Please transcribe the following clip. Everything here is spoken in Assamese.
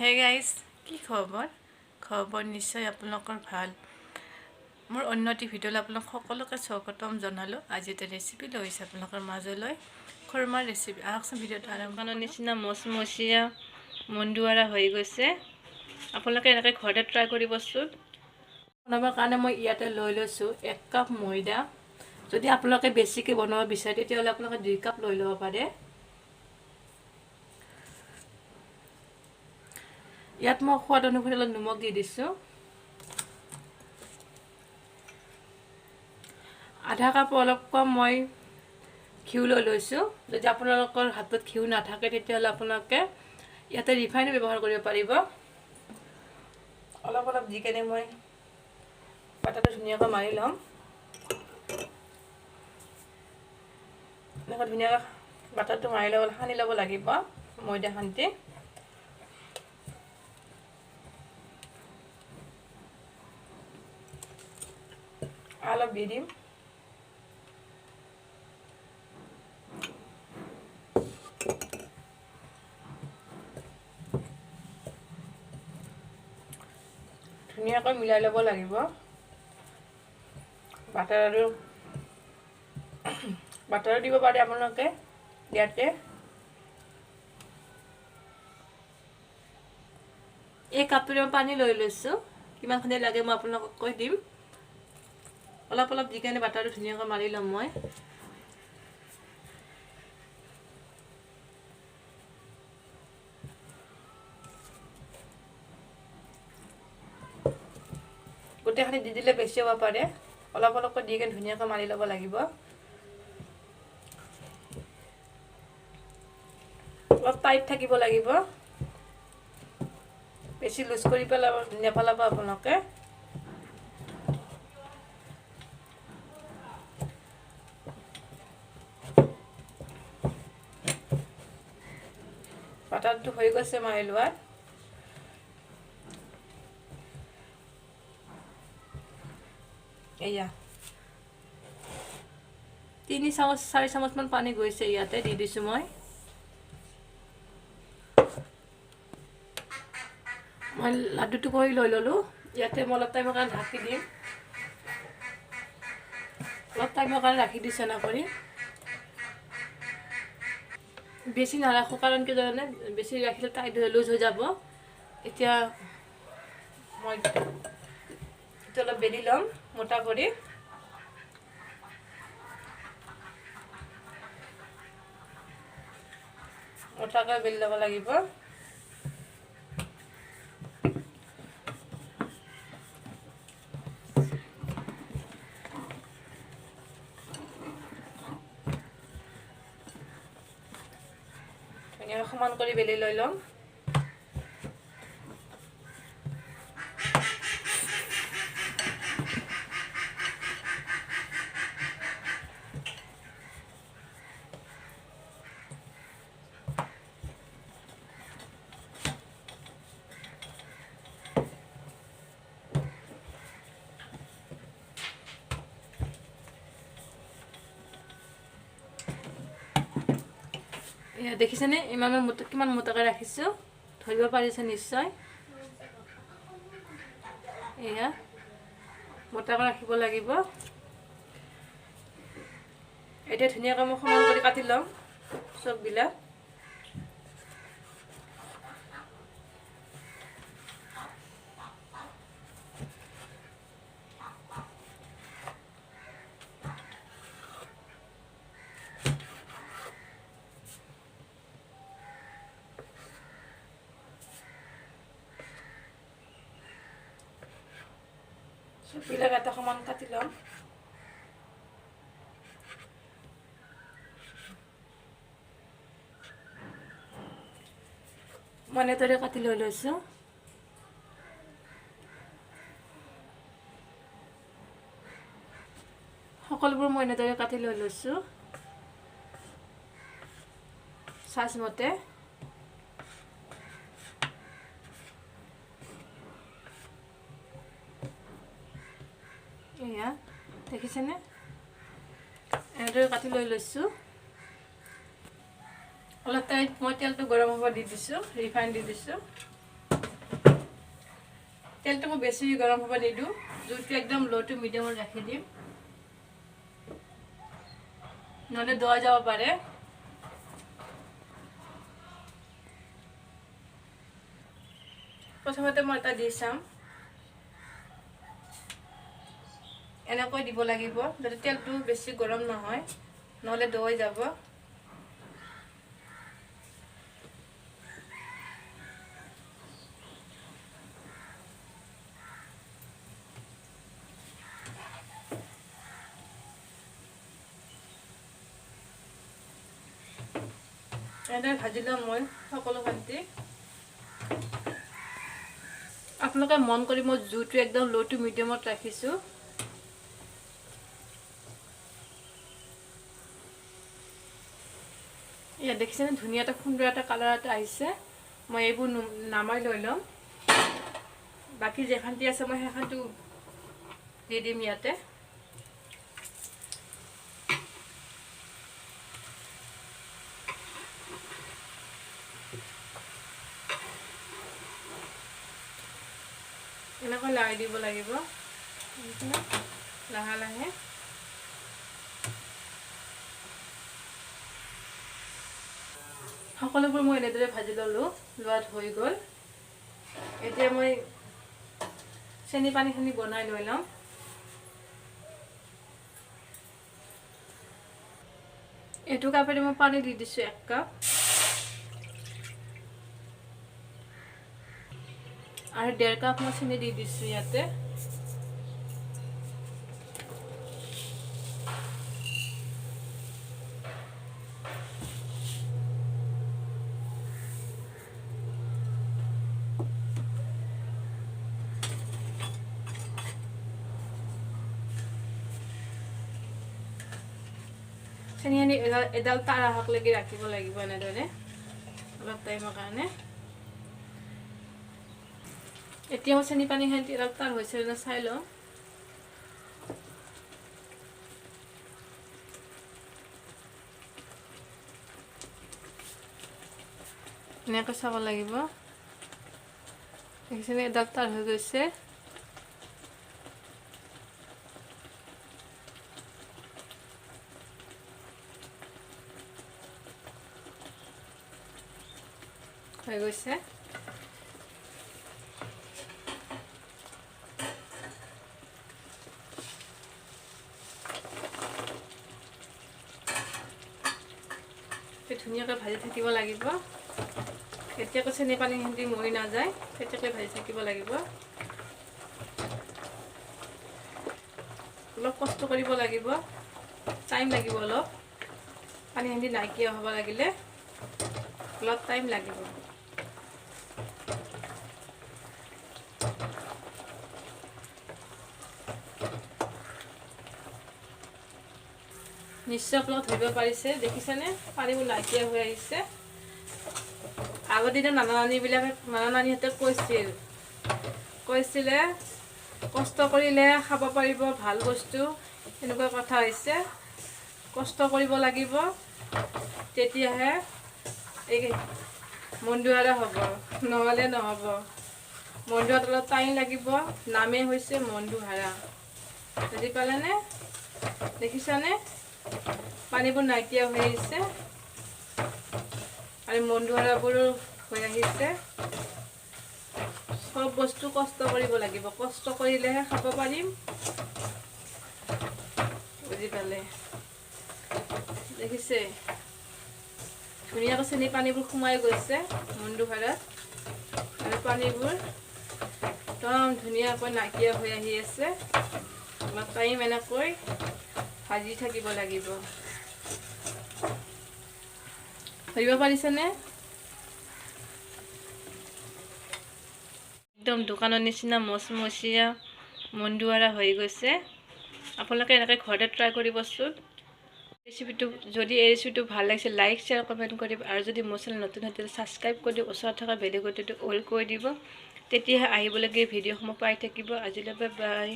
হে গাইজ, কি খবৰ? খবৰ নিশ্চয় আপোনালোকৰ ভাল। মোৰ অন্য এটি ভিডিঅ'লৈ আপোনালোক সকলোকে স্বাগতম জনালোঁ। আজি এটা ৰেচিপি লৈ আহিছোঁ আপোনালোকৰ মাজলৈ, খুৰমাৰ ৰেচিপি। আহকচোন ভিডিঅ'টো আৰম্ভ। নিচিনা মচমচীয়া মন্দুৱাৰা হৈ গৈছে। আপোনালোকে এনেকৈ ঘৰতে ট্ৰাই কৰিবচোন। বনাবৰ কাৰণে মই ইয়াতে লৈ লৈছোঁ 1 কাপ ময়দা। যদি আপোনালোকে বেছিকৈ বনাব বিচাৰে তেতিয়াহ'লে আপোনালোকে 2 কাপ লৈ ল'ব পাৰে। ইয়াত মই সোৱাদ অনুসৰি অলপ নিমখ দি দিছোঁ। আধা কাপ অলপ কম মই ঘিউ লৈ লৈছোঁ। যদি আপোনালোকৰ হাতত ঘিউ নাথাকে তেতিয়াহ'লে আপোনালোকে ইয়াতে ৰিফাইনো ব্যৱহাৰ কৰিব পাৰিব। অলপ অলপ দি কেনে মই বাটাৰটো ধুনীয়াকৈ মাৰি ল'ম। এনেকৈ ধুনীয়াকৈ বাটাৰটো মাৰি ল'ব, সানি ল'ব লাগিব ময়দা সানটি। অলপ দি দিম। ধুনীয়াকৈ মিলাই ল'ব লাগিব বাটাৰ। আৰু বাটাৰো দিব পাৰে আপোনালোকে ইয়াতে। এই কাপটোৰে মই পানী লৈ লৈছোঁ। কিমানখিনি লাগে মই আপোনালোকক কৈ দিম। অলপ অলপ দি কেনে বাটাৰটো ধুনীয়াকৈ মাৰি ল'ম মই। গোটেইখিনি দি দিলে বেছি হ'ব পাৰে। অলপ অলপকৈ দি কেনে ধুনীয়াকৈ মাৰি ল'ব লাগিব। অলপ টাইট থাকিব লাগিব, বেছি লুজ কৰি পেলাব নেপেলাব আপোনালোকে। বাটাৰটো হৈ গৈছে মাৰি লোৱাত। এয়া 3 চামুচ 4 চামুচমান পানী গৈছে ইয়াতে দি দিছোঁ মই। মই লাডুটো কৰি লৈ ল'লোঁ। ইয়াতে মই অলপ টাইমৰ কাৰণে ঢাকি দিম। অলপ টাইমৰ কাৰণে ৰাখি দিছোঁ এনে কৰি। বেছি নাৰাখোঁ, কাৰণ কি জানেনে, বেছি ৰাখিলে টাইট হৈ লুজ হৈ যাব। এতিয়া মই অলপ বেলি ল'ম মোটা কৰি। মোটাকৈ বেলি ল'ব লাগিব। ধুনীয়াকৈ সমান কৰি বেলি লৈ ল'ম। এয়া দেখিছেনে, ইমান মোটা, কিমান মোটাকৈ ৰাখিছোঁ, ধৰিব পাৰিছে নিশ্চয়। এয়া মোটাকৈ ৰাখিব লাগিব। এতিয়া ধুনীয়াকৈ মই সমান কৰি কাটি ল'ম চববিলাক। চববিলাক এটা সমান কাটি ল'ম। মই এনেদৰে কাটি লৈ লৈছোঁ। সকলোবোৰ মই এনেদৰে কাটি লৈ লৈছোঁ চাইজমতে। এয়া দেখিছেনে, এনেদৰে কাটি লৈ লৈছোঁ। অলপ টাইম মই তেলটো গৰম হ'ব দি দিছোঁ, ৰিফাইন দি দিছোঁ। তেলটো মই বেছি গৰম হ'ব নিদিওঁ, জুইটো একদম ল' টু মিডিয়ামত ৰাখি দিম, নহ'লে দৈ যাব পাৰে। প্ৰথমতে মই এটা দি চাম, এনেকৈ দিব লাগিব যাতে তেলটো বেছি গৰম নহয়, নহ'লে দৈ যাব। এনেদৰে ভাজি ল'ম মই সকলো শান্তি। আপোনালোকে মন কৰি মই জুইটো একদম ল' টু মিডিয়ামত ৰাখিছোঁ। ইয়াত দেখিছেনে ধুনীয়া এটা সুন্দৰ এটা কালাৰ এটা আহিছে। মই এইবোৰ নামাই লৈ ল'ম। বাকী যেইখানটি আছে মই সেইখানটো দি দিম ইয়াতে। এনেকৈ লাৰি দিব লাগিব লাহে লাহে। সকলোবোৰ মই এনেদৰে ভাজি ল'লোঁ, লোৱাত হৈ গ'ল। এতিয়া মই চেনি পানীখিনি বনাই লৈ ল'ম। এইটো কাপেৰে মই পানী দি দিছোঁ 1 কাপ, আৰু 1.5 কাপ মই চেনি দি দিছোঁ ইয়াতে। চেনিখিনি এডাল তাৰা শাকলৈকে ৰাখিব লাগিব এনেদৰে অলপ টাইমৰ কাৰণে। এতিয়া মই চেনি পানীখিনি এডাল তাৰ হৈছে নে চাই লওঁ। এনেকৈ চাব লাগিব। দেখিছেনে এডাল তাৰ হৈ গৈছে। হৈ গৈছে। ধুনীয়াকৈ ভাজি থাকিব লাগিব। কেতিয়াকৈ চেনি পানীখিনি মৰি নাযায় তেতিয়াকৈ ভাজি থাকিব লাগিব। অলপ কষ্ট কৰিব লাগিব, টাইম লাগিব অলপ। পানীখিনি নাইকিয়া হ'ব লাগিলে অলপ টাইম লাগিব। নিশ্চয় আপোনালোক ধৰিব পাৰিছে, দেখিছেনে পানীবোৰ নাইকিয়া হৈ আহিছে। আগৰ দিনত নানা নানীবিলাকে, নানা নানীহঁতে কৈছিলে কষ্ট কৰিলে খাব পাৰিব ভাল বস্তু, এনেকুৱা কথা হৈছে। কষ্ট কৰিব লাগিব তেতিয়াহে এই মন্দুহাৰা হ'ব, নহ'লে নহ'ব। মন্দুহাৰাত অলপ টাইম লাগিব, নামেই হৈছে মন্দুহাৰা। বুজি পালেনে? দেখিছানে পানীবোৰ নাইকিয়া হৈ আহিছে আৰু মন্দুহাৰাবোৰো হৈ আহিছে। চব বস্তু কষ্ট কৰিব লাগিব, কষ্ট কৰিলেহে খাব পাৰিম। বুজি পালে? দেখিছে ধুনীয়াকৈ চেনি পানীবোৰ সোমাই গৈছে মন্দুহাৰাত আৰু পানীবোৰ একদম ধুনীয়াকৈ নাইকিয়া হৈ আহি আছে। অলপ টাইম এনেকৈ ভাজি থাকিব লাগিব। ধৰিব পাৰিছেনে? একদম দোকানৰ নিচিনা মচমচীয়া মন্দুৱাৰা হৈ গৈছে। আপোনালোকে এনেকৈ ঘৰতে ট্ৰাই কৰিবচোন ৰেচিপিটো। যদি এই ৰেচিপিটো ভাল লাগিছে লাইক শ্বেয়াৰ কমেণ্ট কৰিব, আৰু যদি মোৰ চেনেল নতুন হয় তেতিয়াহ'লে ছাবস্ক্ৰাইব কৰি দিব, ওচৰত থকা বেল আইকনটো অল কৰি দিব, তেতিয়াহে আহিবলগীয়া ভিডিঅ'সমূহ পাই থাকিব। আজিলৈ বাই বাই।